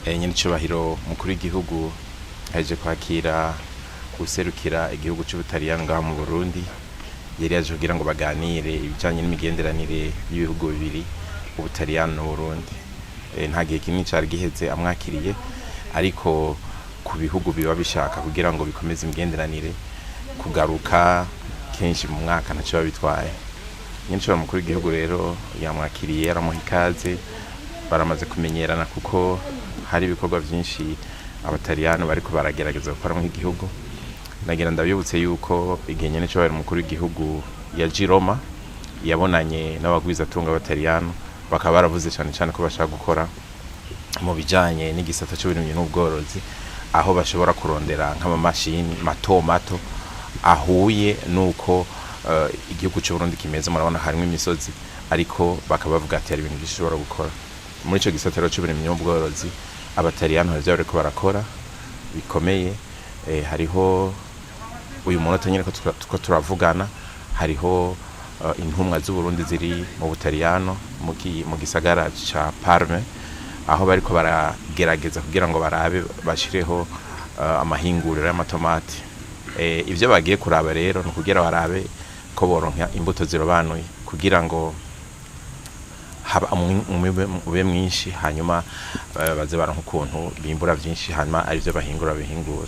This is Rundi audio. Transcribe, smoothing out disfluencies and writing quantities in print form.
Nyenicubahiro mukuru w'igihugu aje kwakira userukira igihugu c'Ubutaliyano ngaha mu Burundi. Yari yaje kugira ngo baganire ibijanye n'imigenderanire y'ibihugu bibiri, Ubutaliyano n'Uburundi. Nta gihe kinini cari giheze amwakiriye, ariko ku bihugu biba bishaka kugira ngo bikomeze imigenderanire, kugaruka kenshi mu mwaka ntaco biba bitwaye. Nyenicubahiro mukuru w'igihugu rero yamwakiriye, aramuha ikaze. Baramaze kumenyerana kuko hari ibikorwa vyinshi Abataliyano bariko baragerageza gukora nk'igihugu. Nagira ndabibutse yuko igihe nyenicubahiro mukuru w'igihugu yaje i Roma, yabonanye n'abagwizatunga b'Abataliyano, bakaba baravuze cane cane ko bashaka gukora mu bijanye n'igisata c'uburimyi n'ubworozi, aho bashobora kurondera nk'amamashini mato mato ahuye nuko igihugu c'Uburundi kimeze. Murabona harimwo imisozi, ariko bakaba bavuga ati hari ibintu vyinshi ushobora gukora muri ico gisata rero c'uburimyi n'ubworozi. Abataliyano hari ivyo bariko barakora bikomeye. Hariho uyu munota nyene ko turavugana, hariho intumwa z'Uburundi ziri mu Butaliyano, mu gisagara ca Parme, aho bariko baragerageza kugira ngo barabe bashireho amahinguriro y'amatomati. Ivyo bagiye kuraba rero ni ukugira barabe ko boronka imbuto zirobanuye kugira ngo haba umwimbu ube mwinshi, hanyuma baze baronka ukuntu bimbura vyinshi, hanyuma arivyo bahingura bihingura.